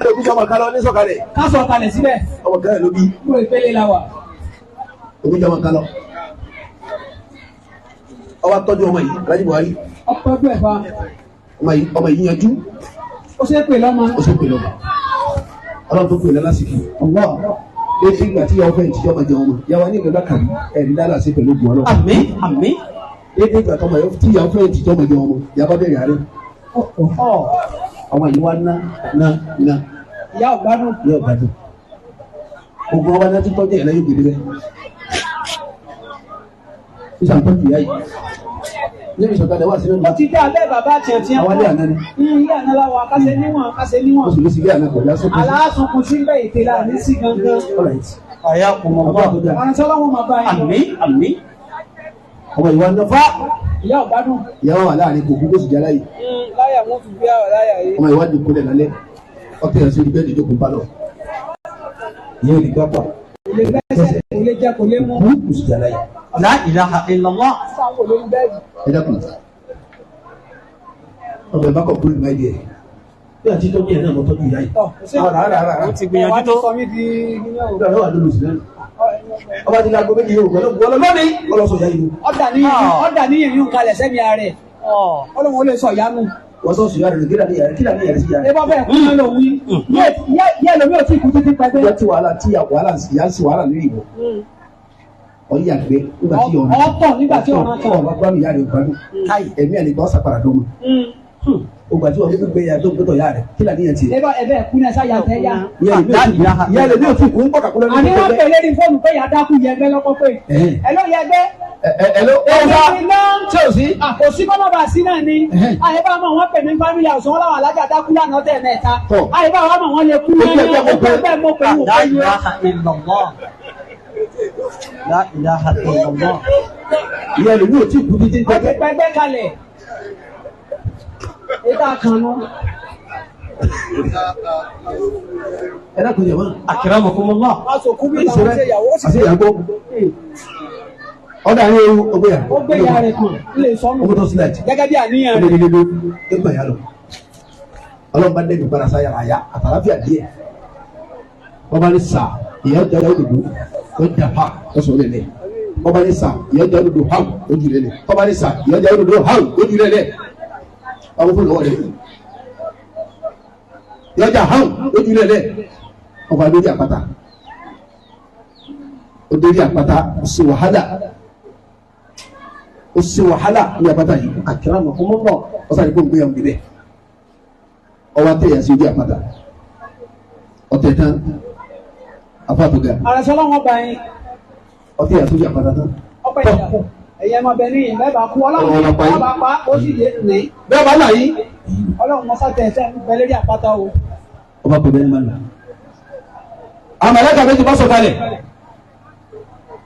Ẹlòmí jọmọ kan lọ ní sọ̀kalẹ̀. Ká sọ̀kalẹ̀ síbẹ̀. Ọmọ kan ló bí. Mo ìpele la wà. Omi jọmọ kan lọ. Ọba tọ́jú ọmọ yìí, Alhaji Buhari. Ọtọ́jú ẹ̀ fa. Ọmọ yìí yanjú. Ó ṣe é pè lọ́mọ. Ó ṣe é pè lọ́mọ. Ọlọ́run tó pè lálásìkò. Ọlọ́ létí ìgbà tí yàwó fẹ́ǹtì yọmọ jẹun ọmọ. Yàwó ní ìgbà kàbí ẹ̀rí lálàsí pẹ̀lú ògùn ọlọ́run. Àmín àmín. Létí ìgbà tọmọ tí yàwó fẹ́ǹtì yọmọ jẹun ọmọ, yàbá bẹ̀rẹ̀ àárẹ̀. Ọmọ yìí wá ná ná ná. Ìyá ọ̀gbádùn. Ìyá ọ̀gbádùn. Ogun ọba náà ti tọ́jú ẹ̀ lẹ́yìn ògidì bẹ́ẹ̀. Sísan tọ́jú ìyá yìí. Níbi ìsọ̀kalẹ̀ wà sínú. Ó ti dé abẹ́ bàbá tiẹ̀tiẹ̀. Àwọn ilé àná ni. Ilé àná la wà kásẹ̀ níwọ̀n kásẹ̀ níwọ̀n. Oṣù ló sì ilé àná pẹ̀lú asopọ̀. Aláàsùnkùn tí ń bẹ̀ ètè la ní sí gangan. Àyà kò mọ̀ bá. Ọ̀run tí ọlọ́run máa bá yín lọ. Àmín àmín. Ọmọ ìwà ń fá. Ìyá ọ̀gbádùn. Ìyá wa wà láàrin kò kú kó sì jẹ́ láyè. Láyà wọn fi gbé àwọn láyà yìí. Ọmọ ìwádìí kúlẹ̀ lálẹ́. Ọtí ẹ̀ sí bẹ́ẹ̀ dídókun bá lọ. Ìyá ò lè gbá pa. Kò lè gbẹ́sẹ̀, kò lè jẹ, kò lè mú. Kú kò sì jẹ́ láyè. La ilaha illallah. Sáwọ́ lórí bẹ́ẹ̀dì. Ẹ dákun. Ọmọ ẹ̀ bá kọ̀ kúrò níwájú ẹ̀. Bí àti tọ́jú ẹ̀ náà mo tọ́jú ìyá yìí. Ó ti gbìyànjú tó. Ọba ti láago méjì yóò gbọ́dọ̀ gbọ́dọ̀ lónìí ọlọ́sọ̀ ìyá yìí. Ọ̀dà ní ìyún kalẹ̀ sẹ́mi ààrẹ. Ọlọ́run ó lè sọ ìyá nù. Wọ́n sọ sùn yàrá rẹ̀ kílà ní yàrá kílà ní yàrá sí yàrá. Ẹ bá bẹ́ẹ̀ kú ló wí. Yẹ́ lómi ò tí kú títí pẹ́pẹ́. Ìyá tí wàhálà tí wàhálà ìyá sí wàhálà lórí ìwọ. Ọyí àgbẹ̀ nígbà tí ọ̀ràn. Ọ̀tọ̀ nígbà tí ọ̀ràn kan. Ọba gbádùn ìyá rẹ̀ gbádùn. Káì ẹ̀mí ẹ̀ nìkan sàpàrà dọ́mọ. Ògbà tí wọ́n gbé ya tó gbé tọ̀ ya rẹ̀ kílà ní yẹn tiẹ̀. Ẹ bá ẹ bẹ́ẹ̀ kú náà sáyà tẹ́ yá. Ìyá rẹ̀ ní òtún kú ń bọ̀ kàkúrẹ́ Àní wọ́n pè lérí fóònù pé ìyá dákú yẹgbẹ́ lọ́kọ́ pé. Ẹ ló yẹgbẹ́. Ẹ ló ṣé o sí. Kò sí kọ́mọ́ bá sí náà ni. Àyè bá mọ̀ wọ́n pè mí family house wọn láwọn alájà dákú lánàá tẹ̀ mẹ́ta. Àyè bá wọ́n mọ̀ wọ́n lè kú Ó jẹ́ náà. pé Bẹ́ẹ̀ mo pè wò La pé ilaha illallah. La ilaha illallah. Ìyá rẹ̀ ní òtún kú títí Ó ti pẹ́gbẹ́ kalẹ̀. Ètò àkànnú. Ẹ dákun jẹ̀ mọ́. Akramakumullah. Wọ́n sọ kú bí ìtàn ṣe ìyàwó ó sì Àti ìyàgbọ́. Ọ̀dà yẹn ewu ọgbẹ́ yà. ó gbé ìyá rẹ̀ kàn lè sọnù. Owó tó sílẹ̀ jì. Gẹ́gẹ́ bí àníyàn rẹ̀. Olódodo ẹgbà yà lọ. Ọlọ́run bá dẹ́nu padà sáyà àyà àtàláfíà díẹ̀. Ọba ní sà ìyá ọjà òdòdó ó jà ha ó sọ lélẹ̀. Ọba ní sà ìyá ọjà òdòdó ha ó jù lélẹ̀. Ọba ní sà ìyá ọjà òdòdó ha ó jù lélẹ̀. Ọba fún lọ́wọ́ rẹ̀. Ìyá ọjà ha ó jù lélẹ̀. Ọba lórí àpáta. Ó dórí àpáta ó sì wàhálà. Ó sì wàhálà ní àpáta yìí. Akramakumullah. Ọsàn ní kó gbé yàwó níbẹ̀ ọwọ́ àtẹ̀yà sí ojú àpáta ọ̀tẹ̀ tán afáàtúgà Àrẹ̀sọ́lá wọn bá yín. ọ̀tẹ̀yà sí ojú àpáta tán. Ọpẹ́ ìyá. Ẹ̀yẹ máa bẹ níyìn bẹ́ẹ̀ bá kú ọlọ́run Ọlọ́run pa yín. bá pa ó sì dé ní. Bẹ́ẹ̀ bá là yín. Ọlọ́run mọ́sá tẹ̀ ẹsẹ̀ ń bẹ lérí àpáta o. Ọba pẹ̀lú ẹni máa ń lọ. Àmàlẹ́kà méjì bá sọ̀kalẹ̀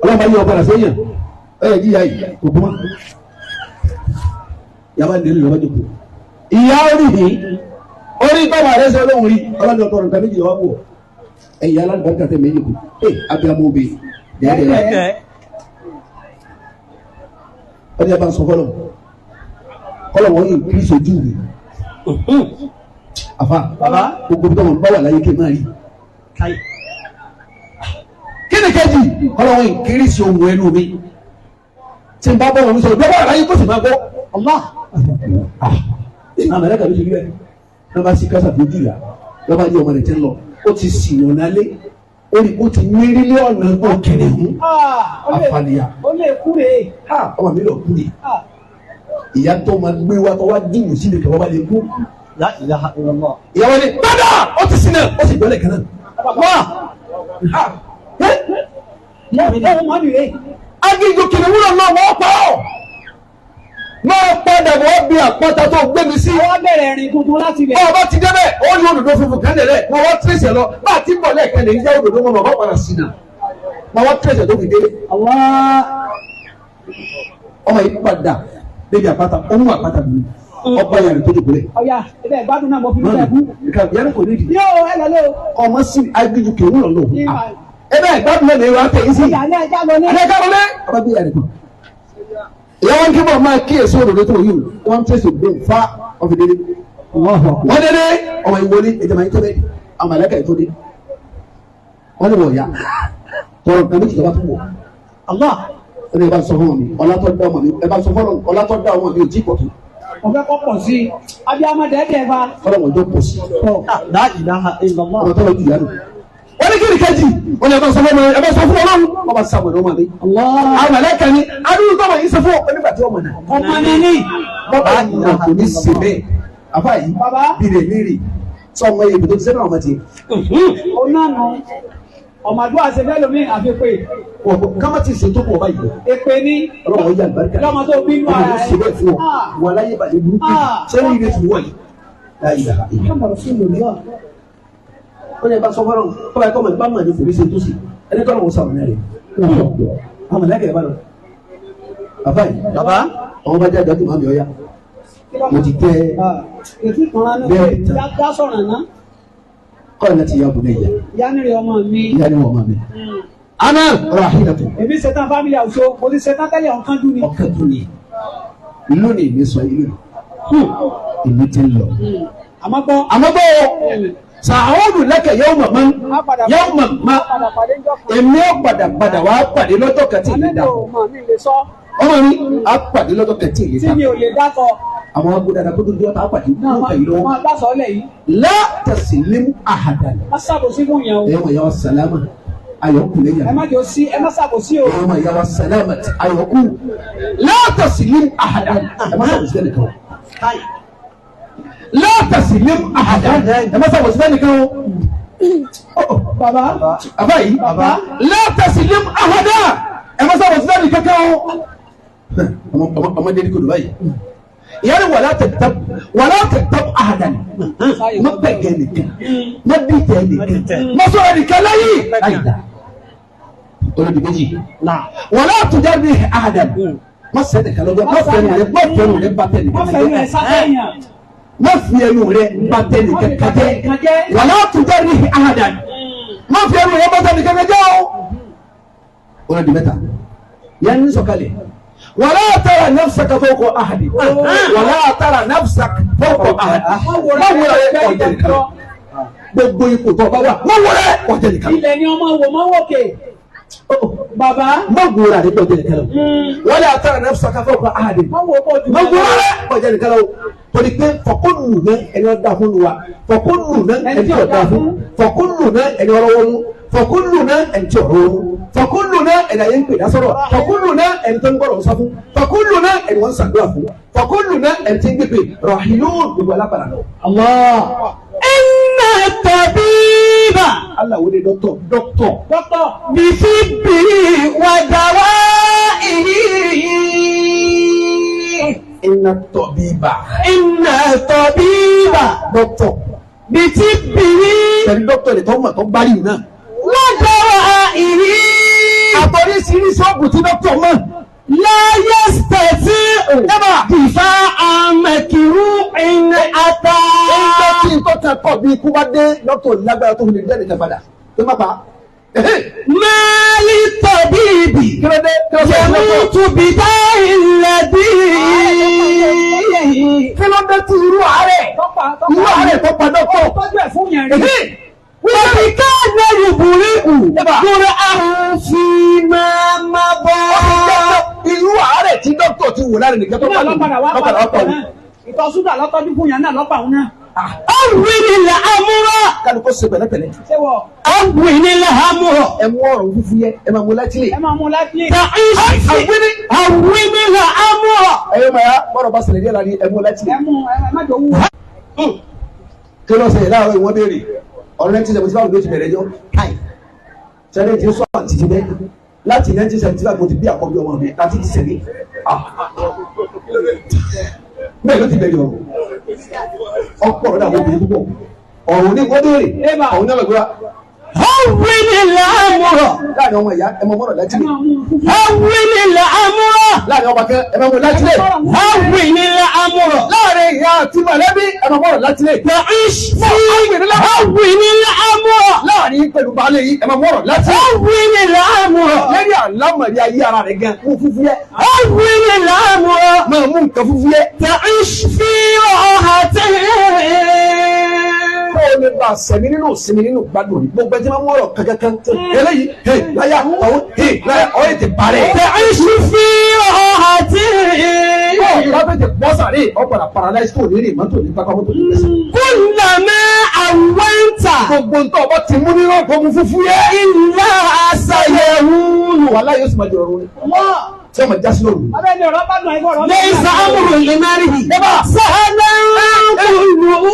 ọlọ́run bá yí ọ padà sẹ́yìn ẹ̀yẹ jíya yìí kò kú mọ́. Yàrá ìdílé lọ́wọ́ jòkó. Ìyá orí yìí orí bàbá rẹ̀ sọ lóhùn rí ọlọ́run ọ̀tọ̀ nǹkan méjì lọ́wọ́ wọ̀ ẹ̀yà alágbàkà tẹ̀ méjì kù ẹ̀ abiyamọ obì dẹ́ẹ̀dẹ́ẹ̀ ọdún yà bá ń sọ fọlọ kọlọ wọn yìí kiri sojú mi àfa gbogbo bí wọn bá wà láyé kí n máa rí kí ni kejì kọlọ wọn yìí kiri sí ohun ẹnu mi tí n bá bọ̀ wọn sọ bí wọn wà láyé kó sì máa gbọ́ Allah. Àmọ́ ẹ̀ka ló ti rí bẹ́ẹ̀ lọ́ba sí kásá tó jìyà lọ́ba yí ọmọ rẹ̀ ti ń lọ ó ti sì ọ̀nà lé ó rí ó ti mérí lé ọ̀nà òkèrè mú àfàlìyà Ó lè kú rèé. ọmọ mi lọ kú ni ìyá tó máa gbé wa tó wá dùn sí nìkan wọ́n bá lè kú. La ilaha illallah. Ìyàwó ni bàdà ó ti sin náà ó sì gbọ́lẹ̀ kan náà. Wá. Ohun mọ́ nìyẹn. Aginjù kìnìún wúlò náà wọ́n pa ọ́. Máa padà wọ́n bí àpáta tó gbé mi sí. Wọ́n bẹ̀rẹ̀ ìrìn tuntun láti bẹ̀. Ọba ti débẹ̀ ó ní òdòdó funfun kan lẹ̀ wọ́n wá tírèsì ẹ̀ lọ bá a ti ń bọ̀ lẹ́ẹ̀kan lè ń jẹ́ òdòdó wọn bàbá padà sí náà. Máa wá tírèsì ẹ̀ tó fi délé. Ọmọ yìí padà débi àpáta ó mú àpáta mi ọba yàrá tó dìbò lẹ̀. Ọ̀yà ibẹ̀ gbádùn náà mo fi bẹ́ẹ̀ kú. Yàrá kò ní ìdí. Yóò ẹ lọ lé o. Ọmọ sí aginjù kìnìún lọ lò. Ẹ bẹ́ẹ̀ gbádùn náà lè wá tẹ̀ yín sí. Ọ̀yà ní ẹja lọ ní. Ẹ ká lọlé. Ọba bí yàrá kan. Ìyá wọn kí bọ̀ máa kíyèsí òdòdó tó yìí wọ́n ń tẹ̀sí òdòdó fa ọ̀fìdélé. Wọ́n délé ọmọ ìwọlé ẹ̀jẹ̀ máa ń tẹ́lẹ̀. Àwọn màláíkà yìí tó dé. Wọ́n ní wọ̀ ya. Tọrọ nǹkan méjì tó bá tún wọ̀. Allah. Ó ní ẹ bá sọ fún mi, ọlá tó dá ọmọ mi, ẹ bá sọ fún ọlá tó dá ọmọ mi ò tí pọ̀ tó. Mo fẹ́ kọ́ pọ̀ sí i. Abiyamọ dẹ́dẹ́ fa. Kọ́lọ̀ wọn jọ pọ̀ sí. La ilaha illallah. Ọmọ tó lọ jù yánu. Wọ́n ní kíni kejì, wọ́n ní ẹ bá sọ fún ọmọ ẹ bá sọ fún ọlọ́run. Wọ́n bá sàmùlẹ̀ ọmọ mi. Àwọn màláíkà ni adúlù tó wọ̀ yìí sọ fún ọ nígbà tí ọmọ náà. Ọmọ mi ní. Bọ́bá yìí kò ní ṣe bẹ́ẹ̀. Àfáà yìí bí rẹ̀ léèrè sọ ọmọ yìí ibùdó ti sẹ́nu ọmọ tiẹ̀. Ó náà nù. Ọmọdúnrún àti bẹ́ẹ̀ lómi àfipè. Kámá ti ṣe tó pọ̀ báyìí. Èpè ní. Ọlọ́run ọjà àlùbáríkà. Lọ́mọ tó bínú ara rẹ̀. Ṣe bẹ́ẹ̀ fún ọ. Wà láyé bàjẹ́ burúkú. Ṣé ní ilé tí wọ̀ yìí? Láyé ìlà. Ó ní ẹ bá sọ fọ́nrán. Kọ́ba ẹ̀kọ́ mọ̀ bá mọ̀ ní kò ní ṣe tó sì. Ẹni kọ́ ló ń sàmùnà rẹ̀. Àwọn mọ̀lẹ́kẹ̀ ẹ̀ bá lọ. Bàbá yìí. Bàbá. Àwọn bá jáde ọdún màmí ọ̀yá. Mo ti tẹ́ bẹ́ẹ̀ tán. Kọ́ láti yá bùnẹ̀ yá. Ìyá ni rẹ̀ ọmọ mi. Ìyá ni ọmọ mi. Ana rahilatu. Èmi ṣetán family house o, mo ti ṣetán tẹ́lẹ̀ ọ̀kan dún ni. Ọ̀kan dún ni. Lónìí mi sọ ìlú mi. Èmi ti ń lọ. Àmọ́ gbọ́. Àmọ́ gbọ́ o. Sàáwọ́dù lẹ́kẹ̀ yóò mọ̀ mọ́. Yóò mọ̀ mọ́. Èmi ò padà padà wá pàdé lọ́jọ́ kan tí ìlú dà. Ọmọ mi á pàdé lọ́jọ́ kan tí ìlú dà. Tí mi ò lè dákọ̀. Àwọn agbódà kó tó di ọ̀tá pàdé ló kà yìí lọ́wọ́. Wọ́n bá sọ ọ́ lẹ̀ yìí. Látàsí lémú àhàdà. Má ṣàbòsí fún yẹn o. Ẹ̀wọ̀n ìyá wa sàlámà ayọ̀kù lẹ́yìn. Ẹ má jọ sí ẹ má ṣàbòsí o. Ẹ̀wọ̀n ìyá wa sàlámà ayọ̀kù. Látàsí lémú àhàdà. Ẹ má ṣàbòsí fẹ́ nìkan o. Látàsí lémú àhàdà. Ẹ má ṣàbòsí fẹ́ nìkan o. Bàbá. Àbá yìí. Látàsí lémú àhàdà. Ẹ má ṣàbòsí fẹ́ nìkan o. Ọmọdé ní kò dùn báyìí. Yàrá wàlá tẹ̀tẹ̀ wàlá tẹ̀tẹ̀ àdàn má bẹ̀gẹ̀ nìkan má dìtẹ̀ nìkan má sọ̀rọ̀ nìkan láyé àyíká olùdí méjì wàlá tùjà ní àdàn má sẹ́ nìkan lọ́jọ́ má fẹ́nu rẹ má fẹ́nu rẹ bá tẹ̀ nìkan má fi ẹnu rẹ bá tẹ̀ nìkan kajẹ́ wàlá tùjà ní àdàn má fi ẹnu rẹ bá tẹ̀ nìkan kajẹ́ o olùdí mẹ́ta yẹn ní sọ̀kalẹ̀. Wala tara nafsaka fawqa ahadi. Wala tara nafsaka fawqa ahadi. Má wúra ọ̀jẹ̀ nìkan. Gbogbo ipò tó bá wà. Má wúra ọ̀jẹ̀ nìkan. Ilẹ̀ ni ọmọ wò má wòkè. Bàbá. Má wúra ọ̀jẹ̀ nìkan. Wala tara nafsaka fawqa ahadi. Má wúra ọ̀jẹ̀ nìkan. Torí pé fọkúnnù náà ẹni ọ̀dà fún wa. Fọkúnnù náà ẹni ọ̀dà fún. Fọkúnnù náà ẹni ọ̀rọ̀wọ́ mú. Fọkúnnù náà ẹni tí ọ̀rọ̀ mú. Fọkúnnù náà ẹni ayé ń pè lásọ̀rọ̀. Fọkúnnù náà ẹni tó ń gbọ́dọ̀ sọ fún. Fọkúnnù náà ẹni wọ́n ń ṣàdúrà fún. Fọkúnnù náà ẹni tí ń gbèpè rọ̀hìnún gbogbo alápàdà lọ. Allah. Inna tabiba. Allah wo ni dọ́kítọ̀ dọ́kítọ̀. Dọ́kítọ̀. Bisibi wa dawaihi. Inna tabiba. Inna tabiba. Dọ́kítọ̀. Bisibi. Pẹ̀lú dọ́kítọ̀ lè tọ́ mọ̀ tó gbárí náà. Wa dawaihi. Àtọ̀ríṣiríṣi oògùn tí dọ́kítọ̀ mọ̀. Láyé stẹ̀tì dìfá àmẹ̀kìrú ìní ata. Ẹgbẹ́ tí n tọ́ka kọ̀ bí ikú bá dé dọ́kítọ̀ lágbára tó fi lè jáde kan padà. Tó má pa. Mẹ́lí tọ̀bíìbì. Yẹ̀mú tubí dá ilẹ̀ bí. Kí ló dé tí irú àárẹ̀? Irú àárẹ̀ tó pa dọ́kítọ̀. Tọ́jú ẹ̀ fún yẹn rí. Wọ́n ká ní ìbúrí kúrò àrùn fi máa ma bọ́. Irú àárẹ̀ tí dókítà ti wò lára nìkan tó pàdé lọ́padà wá pàdé náà. Ìtọ̀ ṣúgà lọ́tọ́jú fún yẹn náà lọ́pàá òun náà. Awìnilẹ̀ amúrọ̀. Kálukó ṣe pẹ̀lẹ́pẹ̀lẹ́. Ṣé wọ? Awìnilẹ̀ amúrọ̀. Ẹ mú ọ̀rọ̀ fúfú yẹ, ẹ máa mú látílé. Ẹ máa mú látílé. Awìnilẹ̀ amúrọ̀. Ẹ yóò máa yá bọ́rọ̀ bá ṣẹlẹ̀ díẹ̀ láti ẹ mú látílé. Ẹ mú ẹ má jọ wúwo. Kí ló ṣẹlẹ̀ láàárọ̀ ìwọ́n béèrè? Ọ̀rọ̀ 1975 ló ti bẹ̀rẹ̀ ẹjọ́ káì sẹ́lẹ̀ tí ó sọ àti ti bẹ́ láti 1975 mo ti bí àkọ́bí ọmọ mi láti ti sẹ̀lẹ̀ bẹ́ẹ̀ ló ti bẹ̀rẹ̀ ọ̀rọ̀ ọ̀pọ̀ ọ̀rọ̀ àwọn obìnrin púpọ̀ ọ̀rọ̀ ní wọ́n béèrè ọ̀hún náà lọ́gbọ́ra. Awìnilẹ̀ amúrọ̀. Láàrin ọmọ ìyá ẹ mọ mọ́rọ̀ láti lè. Awìnilẹ̀ amúrọ̀. Láàrin ọba kẹ ẹ mọ mọ́ láti lè. Awìnilẹ̀ amúrọ̀. Láàrin ìyá àti mọ̀lẹ́bí ẹ mọ mọ́rọ̀ láti lè. Awìnilẹ̀ amúrọ̀. Láàrin pẹ̀lú baálé yìí ẹ mọ mọ́rọ̀ láti lè. Awìnilẹ̀ amúrọ̀. Lẹ́yìn àlámọ̀rí ayé ara rẹ̀ gan mú fúfú yẹ. Awìnilẹ̀ amúrọ̀. Máa mú nǹkan fúfú yẹ. Ta'isfi ọ̀hátẹ́. Kó o lè bá a sẹ̀mí nínú sinmi nínú gbádùn ní gbogbo ẹtí máa ń wọ̀rọ̀ kankan eléyìí hey láyà ọ̀hún hey láyà ọ̀hún ti parẹ́. Ta'ishu fi rahati. Bọ́ọ̀ bá fẹ́ tẹ bọ́ sàré ọ̀padà paralyze tó ní rìn mọ́tò ní pápá mọ́tò ní pẹ́sẹ̀. Kullama awwanta. Gbogbo ntọ́ ọba ti mú nínú ọ̀pọ̀ mu fúfú yẹ. Illa sayahunu. Wàhálà yóò sì máa di ọ̀run ni. Tí wọ́n máa já sí lóru. Abẹ́ni ọ̀rọ̀ bá dùn àìkú ọ̀rọ̀. Laysa amru limarihi. Sahlan kulluhu.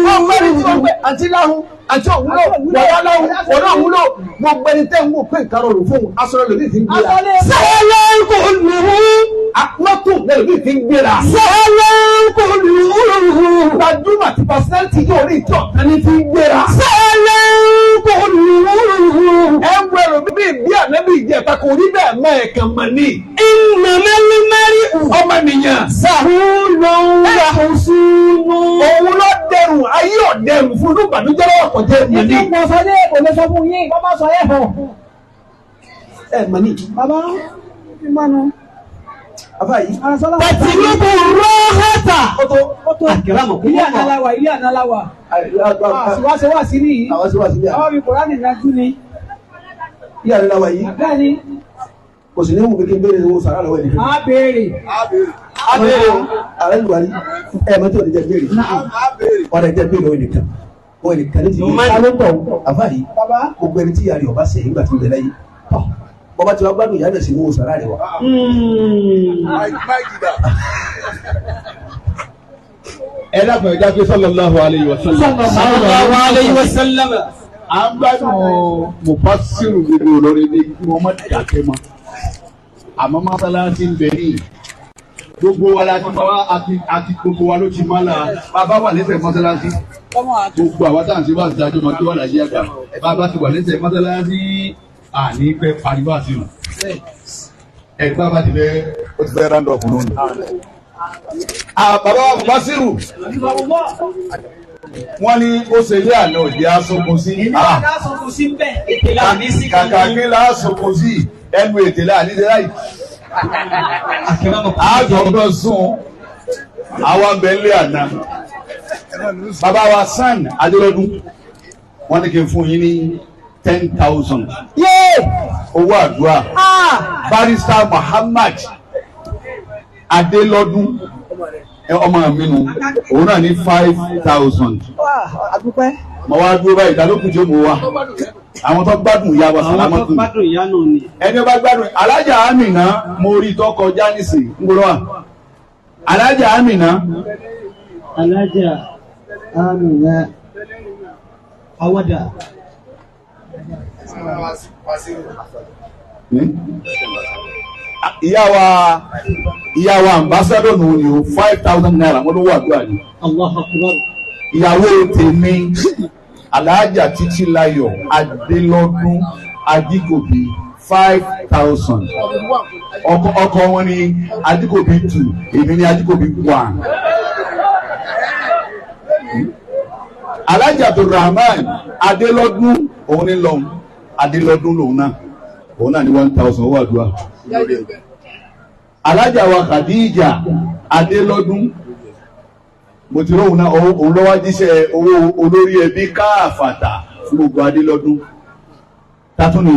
Gbogbo ẹni tí wọ́n gbé àǹtí láhùn àǹtí òwúlò wọ̀dá láhùn wọ̀dá òwúlò gbogbo ẹni tẹ́ ń wò pé nǹkan rọrùn fún un aṣọ lòdì ti ń gbéra. Sahlan kulluhu. Mọ́tò lòdì ti ń gbéra. Sahlan kulluhu. Gbajúmọ̀ àti pàṣẹ́ntì yóò rí ìtọ́ ẹni tí ń gbéra. Sahlan kulluhu. Ẹ ń wẹ̀rọ bí bí ànábì ìjẹta kò rí bẹ́ẹ̀ mọ́ ẹ̀kan mọ̀ ní. Innamal mar'u. Ọmọ nìyàn. Sahulun wa husunun. Òun ló dẹrù ayé ọ̀dẹrù fún inú ìbànújẹ́ lọ́wọ́ kò jẹ́ mọ̀ ní. Ìdí ń sọ ní kò lè sọ fún yín, wọ́n máa sọ ẹ̀ hàn. Ẹ mọ̀ ní. Bàbá ìmánu. Àbá yìí. Tatilubu rahata. Ó tó. Ó tó. Ilé àná la wà, ilé àná la wà. Àṣìwáṣe wà sí nìyí. Àwọn sí wà sí bí i. Àwọn fi Kùránì nájú ni. Ilé àná la wà yìí. Bẹ́ẹ̀ni. Kò sì ní wù kékeré béèrè owó sàrà lọ́wọ́ ẹnìkan. A béèrè. A béèrè o. Ààrẹ ìlú wa ní ẹ mọ́tò ní jẹ́ béèrè. Ọ̀rẹ́ jẹ́ béèrè owó nìkan. Owó nìkan ní ti yé. Àfáà yìí. Gbogbo ẹni tí ìyá rẹ̀ ọba sẹ̀ nígbà tí ń bẹ láyé. Bọ́bá tí wàá gbádùn ìyá rẹ̀ sí owó sàrà rẹ̀ wá. Ẹ dákun ẹ dákun sallallahu alayhi wa sallam. Sallallahu alayhi wa sallam. À ń gbádùn mufasiru gbogbo olórí ní kí wọ́n má dàkẹ́ mọ́. Àmọ́ mọ́sálásí ń bẹ ní gbogbo wa la ti wá àti gbogbo wa ló ti má la bàbá wà lẹ́sẹ̀ mọ́sálásí. Gbogbo àwa tá à ń ṣe wá sí ìdájọ́ máa tó wà láyé àgbà. Bàbá ti wà lẹ́sẹ̀ mọ́sálásí àní pẹ́ pariwo àti nù. Ẹ̀gbá bá ti fẹ́ ó ti fẹ́ round up lónìí. Bàbá wa mufasiru wọ́n ní ó ṣe ilé àná òde asokun sí. Kàkà kí lásokun sí ẹnu ètè láàní ṣe láì. Àjọ̀gbọ́n sùn àwọn abẹ́lé àná. Bàbá wa San Adélọ́dún wọ́n ní kí n fún yín ní 10,000. Owó àdúrà. Barrister Muhammad Adélọ́dún ọmọ mi nu òun náà ní 5,000. Mo wá dúró báyìí ìdálókùn tí ó mú wa. Àwọn tó gbádùn ìyá wa sàlámọ́tò. Ẹni ó bá gbádùn Alájà Amina mo rí tó kọjá nísìnyí ń gbọ́dọ̀ wà. Alájà Amina. Alájà Amina Awada. Ìyá wa ambassador nù ni o 5,000 naira wọ́n ló wà àdúrà ni. Allahu Akbar. Ìyàwó tèmi Alájà Títílayọ̀ Adélọ́dún Ajíkòbí 5,000. Ọkọ wọn ni Ajíkòbí 2, èmi ni Ajíkòbí 1. Alájà Abdulrahman Adélọ́dún òun ni lọ́hùn Adélọ́dún lòun náà òun náà ní 1,000 owó àdúrà. Alájà wa Khadija Adélọ́dún mo ti róhun náà òun lọ́wọ́ jíṣẹ́ owó olórí ẹbí káàfàtà fún gbogbo Adélọ́dún tátún ni.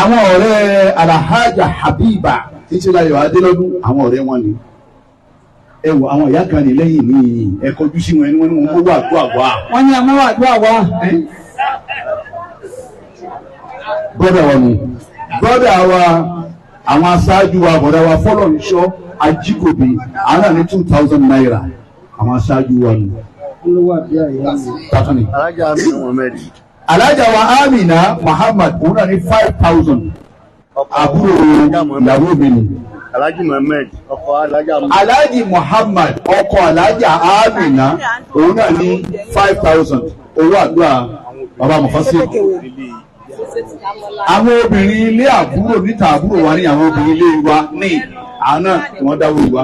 Àwọn ọ̀rẹ́ Alhaja Habiba Títílayọ̀ Adélọ́dún àwọn ọ̀rẹ́ wọn ni. Ẹ wò àwọn ìyá kan ní lẹ́yìn ní ẹ kọjú sí wọn ẹni wọn ni wọn kó wà àdúrà wá. Wọ́n ní àmọ́ wà àdúrà wá. Brọ́dà wa nù. Brọ́dà wa àwọn aṣáájú wa bọ̀dà wa Fọlọ́runṣọ́ Ajíkòbí àwọn náà ní 2,000 naira àwọn aṣáájú wa nù. Tátúni. Alájà wa Amina Muhammad òun náà ní 5,000 àbúrò ìyàwó mi nù. Alhaji Muhammad ọkọ Alhaja Alhaji Muhammad ọkọ Alhaja Amina òun náà ní 5,000 owó àdúrà bàbá Mufasir. Àwọn obìnrin ilé àbúrò níta àbúrò wa ní àwọn obìnrin ilé wa ní àná tí wọ́n dáwọ́ wa.